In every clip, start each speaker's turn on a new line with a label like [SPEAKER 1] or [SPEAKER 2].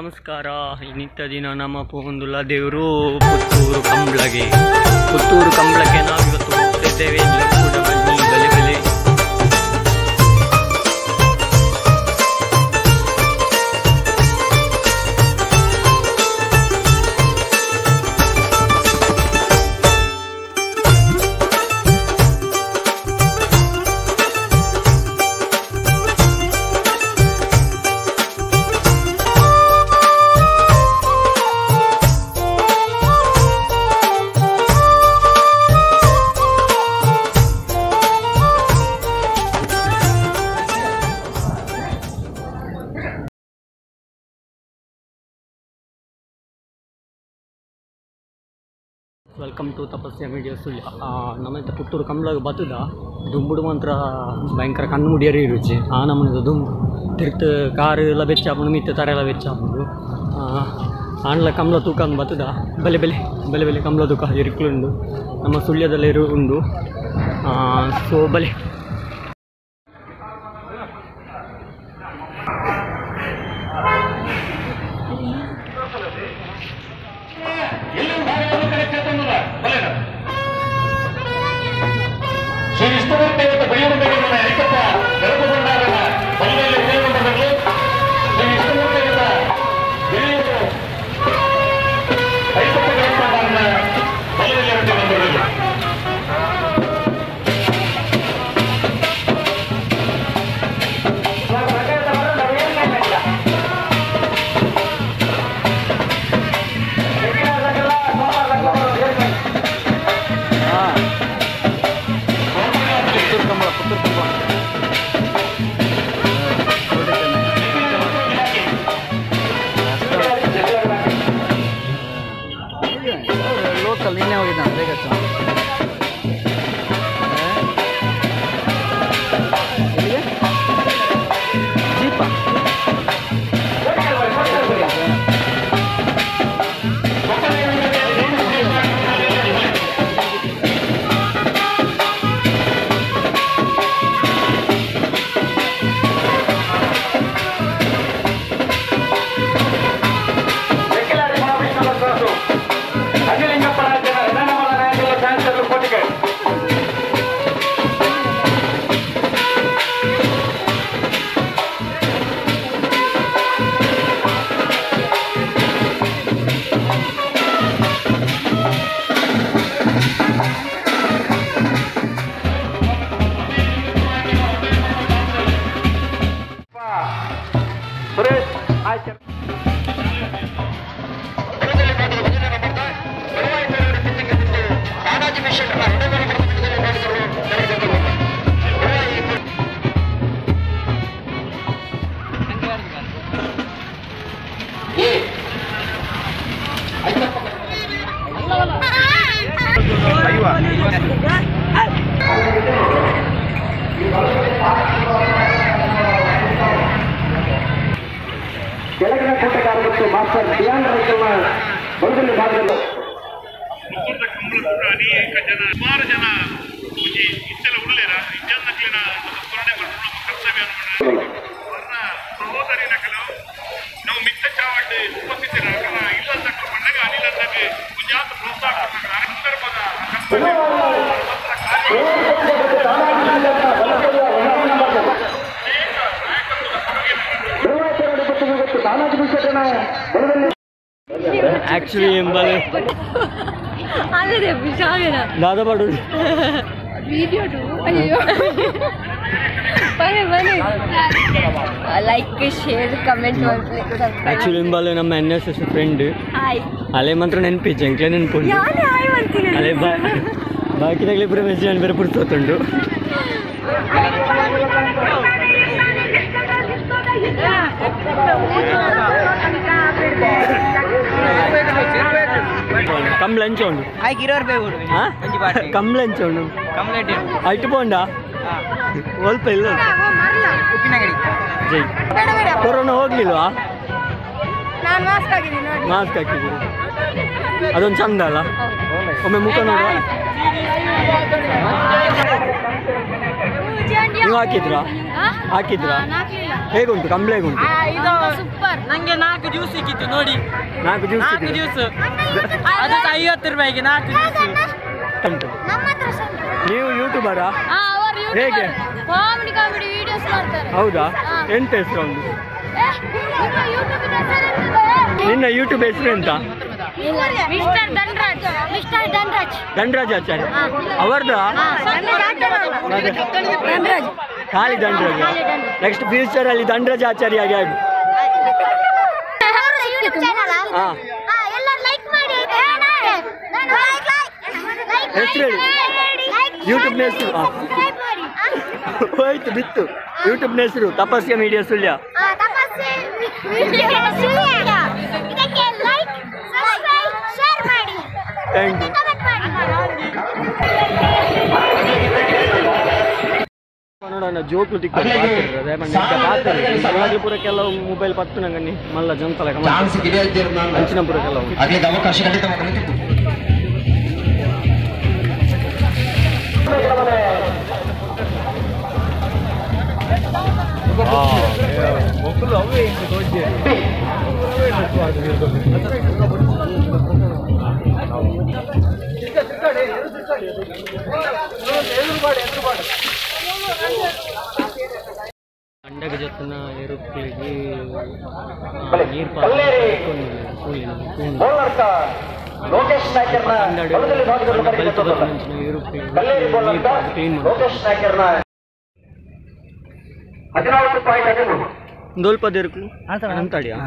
[SPEAKER 1] ನಮಸ್ಕಾರ. ಇನ್ನಿತ್ತ ದಿನ ನಮ್ಮ ಪೋಂದುಲ ದೇವರು ಪುತ್ತೂರು ಕಂಬ್ಳಗೆ. ಪುತ್ತೂರು ಕಂಬ್ಳಕ್ಕೆ ನಾವು ಇವತ್ತು ಹೋಗ್ತಿದ್ದೇವೆ. ಕೂಡ ಬನ್ನಿ ಬಲೆ ಬಲೆ. Welcome to Tapasya media Sullia. ನಮ್ಮ ಪುತ್ತೂರು ಕಂಬ್ಳಾಗ ಬತ್ತದ ದುಂಬುಡು ಮಾತ್ರ ಭಯಂಕರ ಕಣ್ಣು ಮುಡಿಯರಿ ರುಚಿ. ಆ ನಮ್ಮದು ದುಂಬು ತಿರ್ತು ಕಾರು ಎಲ್ಲ ಬೆಚ್ಚಾಪುಂಡು, ಮಿತ್ತ ತರ ಎಲ್ಲ ಬೆಚ್ಚಾಪುಂಡು. ಆಂಡ್ಲ ಕಂಬ್ಳ ತೂಕ ಬತ್ತದ ಬಲೆ ಬೆಲೆ ಬಲೆ ಬೆಲೆ ಕಂಬ್ಳ ತೂಕ ಎರುಕುಲುಂಡು ನಮ್ಮ ಸುಳ್ಯದಲ್ಲಿ ಎರು ಉಂಡು. ಸೊ ಬಲೆ
[SPEAKER 2] ಲೋಕಲ್ ನಿನ್ನೆ ಹೋಗಿದ್ದಾನೆ ಬೇಗ. ಜೀಪ
[SPEAKER 3] ಕೆಳಗಿನ ಕೂಟಗಾರ ಮತ್ತು ಮಾಸ್ಟರ್ ಡಿಯಾನ್ ರೈತನ ಬಲದಲ್ಲಿ ಭಾಗದಲ್ಲಿ
[SPEAKER 4] ಅನೇಕ ಜನ ಸುಮಾರು ಜನ ಒಂಜಿ ಇತ್ತೆಲ ಉಳ್ಳೇರ ಇಜ್ಜನ್ನಕ್ಲಿನ ಸ್ಮರಣೆ ಮಲ್ಪುನ ನಮ್ಮ ಕರ್ತವ್ಯ ಅವರ ಸಹೋದರಿನ ಕೆಲವು ನಾವು ಮಿತ್ತ ಚಾವಡ್ಡು ಉಪಸ್ಥಿತರ ಇಲ್ಲಂತಕ್ಕ ಪಂಡಗ ಅನಿಲಂತಕ್ಕೆ ಗುಜಾತ್ ಪ್ರೋತ್ಸಾಹ ಕೊಟ್ಟಾಗ ಸಂದರ್ಭದ ಕರ್ತವ್ಯ ಮಾತ್ರ ಕಾರ್ಯ
[SPEAKER 1] ಆಕ್ಚುಲಿ ಎಂಬಲ್ಲಿ ದಾದಾ ಪಾಡು
[SPEAKER 5] ವಿಡಿಯೋ ಅಯ್ಯೋ ಬನ್ನಿ ಬನ್ನಿ ಲೈಕ್ ಶೇರ್ ಕಮೆಂಟ್.
[SPEAKER 1] ಆಕ್ಚುಲಿ ಎಂಬಲ್ಲಿ ನಮ್ಮ ಎನ್ ಎಸ್ ಎಸ್ ಫ್ರೆಂಡ್ ಅಲೆ ಮಾತ್ರ ನೆನಪಿಜ್ಜೆ ಎಂಕ್ಲೆ ನೆನಪು ಅಲೆ ಬಾಕಿದಾಗಲೇ ಇಬ್ಬರು ಮೆಸೇಜ್ ಬೇರೆ ಪುರ್ತುಂಡು. ಕಂಬ್ಳ ಎಂಚ ಉಂಡು? ಕಂಬ್ಳ ಎಂಚ ಉಂಡು? ಐಟು ಪೋಂಡ ಒಲ್ಪ ಇಲ್ಲ ಜೈ. ಕೊರೋನಾ ಹೋಗ್ಲಿಲ್ವಾ? ಮಾಸ್ಕ್ ಹಾಕಿದ್ದೀನಿ, ಅದೊಂದು ಚಂದ ಅಲ್ಲ? ಒಮ್ಮೆ ಮುಖ ನೋಡುವ. ನೀವು ಹಾಕಿದ್ರಾ? ಹಾಕಿದ್ರಾ? ಹೇಗುಂಟು ಕಂಬಳ? ಹೇಗುಂಟು?
[SPEAKER 6] ಸೂಪರ್. ನಂಗೆ 4 ಜ್ಯೂಸ್ ಸಿಕ್ಕಿತ್ತು ನೋಡಿ.
[SPEAKER 1] 4 ಜ್ಯೂಸ್?
[SPEAKER 6] 4 ಜ್ಯೂಸ್, ಅದು 50 ರೂಪಾಯಿಗೆ 4 ಜ್ಯೂಸ್.
[SPEAKER 1] ನೀವು ಯೂಟ್ಯೂಬರಾ? ಹೇಗೆ?
[SPEAKER 5] ಕಾಮಿಡಿ ಕಾಮಿಡಿ ವಿಡಿಯೋಸ್ ಮಾಡ್ತಾರೆ.
[SPEAKER 1] ಹೌದಾ? ಎಂತ ಹೆಸರು ಒಂದು? ನಿನ್ನ ಯೂಟ್ಯೂಬ್ ಹೆಸರು ಎಂತ?
[SPEAKER 5] ಮಿಸ್ಟರ್ ಧನರಾಜ್. ಮಿಸ್ಟರ್ ಧನರಾಜ್.
[SPEAKER 1] ಧನರಾಜ್ ಆಚಾರ್ಯ ಅವರ್ದ? ಖಾಲಿ ಧನರಾಜ್. ನೆಕ್ಸ್ಟ್ ಫ್ಯೂಚರ್ ಅಲ್ಲಿ ಧನರಾಜ್ ಆಚಾರ್ಯ ಆಗಿ ಆಗು. ಹೆಸರು ಹೇಳಿ, ಯೂಟ್ಯೂಬ್ನ ಹೆಸರು. ಹೋಯ್ತು ಬಿತ್ತು. ಯೂಟ್ಯೂಬ್ನ ಹೆಸರು ತಪಸ್ಯ ಮೀಡಿಯಾ ಸುಳ್ಯ. Thank you. ನೋಡೋಣ ಜೋಕ್ಲು ತಿಕ್ಕ ಪೂರ ಕೆಲವು ಮೊಬೈಲ್ ಪತ್ತು ನಂಗನ್ನಿ ಮಲ್ಲ ಜಂತಲ ಅಂಚಿನ ಪೂರ ಕೆಲವು
[SPEAKER 3] ಅವಕಾಶ ಖಂಡಿತ.
[SPEAKER 1] ಅಂಡಗ ಜೊತೆನ ಏರುಪ್ಲಿಗೆ ನೀರು ದೊಲ್ಪ ದೇರ್ಕು ಅಂತಾಡಿಯಾ?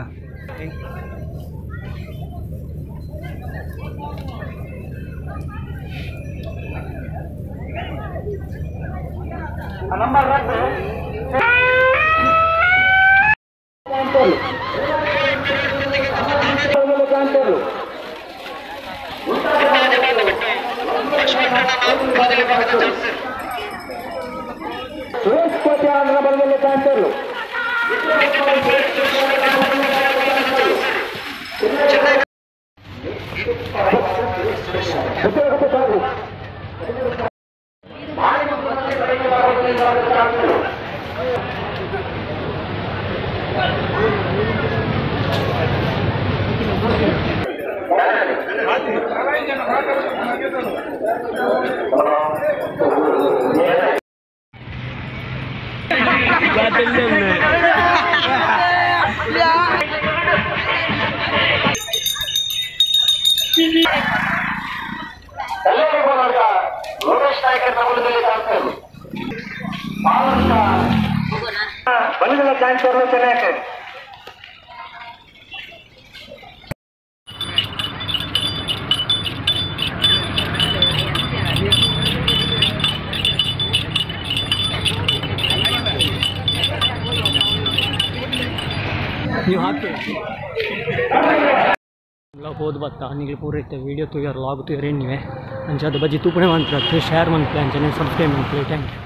[SPEAKER 1] ನೀವು ಹಾಕಿ ಹೋದ್ ಬತ್ತ ನಿಗ್ಲು ಪೂರ ಇತ್ತೆ ವೀಡಿಯೋ ತೂಯಾರ ಲಾಗ್ ತೂಯಾರ ಎಣ್ಣಿವೆ ಅಂಚ ಅದು ಬಜ್ಜಿ ತೂಪಣೆ ಮಂತ್ರ ಶೇರ್ ಮಂತ್ಲೆ ಅಂಚನೆ ಸಬ್ಸ್ಕ್ರೈಬ್ ಮಂತ್ಲೆ. Thank you.